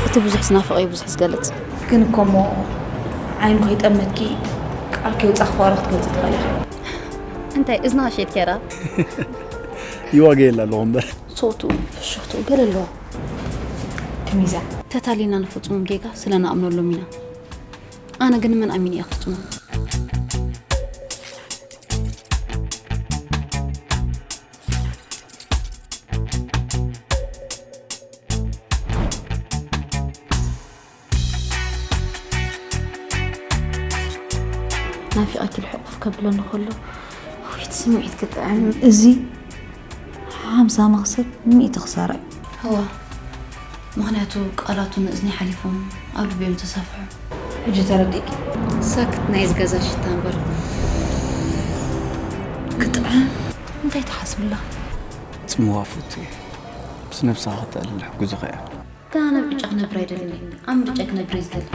እቲ ብዙሕ ዝናፍቕ እዩ ብዙሕ ዝገልጽ። ግን እኮ እሞ ዓይኑ ከይጠመትኪ ቃል ከይውጻ ክፋሮ ክትገልጺ ትኽእል ኢኻ። እንታይ እዝና ሸይት ከይራ? ይዋገየላ ኣለኹ እምበር። ሶቱ ፍሽኽቱ ገለ ኣለዎ። ከሚዛ ተታሊና ንፍጹም ጌጋ ስለ ንኣምነሎም ኢና። ኣነ ግን መን ኣሚን እየ ክፍጽሞ? ናፊቐኪ ልሕቑፍ ከብለኒ ከሎ ኣቤት ስምዒት ክጥዕም። እዚ ሓምሳ መኽሰብ ሚእቲ ክሳራ እዩ። እዋ ምኽንያቱ ቃላቱ ንእዝኒ ሓሊፎም ኣብ ልበዮም ተሳፍሑ። ሕጂ ተረዲእኪ። ሳክት ናይ ዝገዛ ሽታ እምበር ክጥዕም እንታይ ትሓስብላ? ጽምዋ ፈቱ እዩ። ምስ ነብስኻ ክተዕልል ሕጉዝኻ እያ። ገና ናብ ዕጫ ክነብር ኣይደልን እየ ኣብ ምርጫ ክነብር እየ ዝደሊ።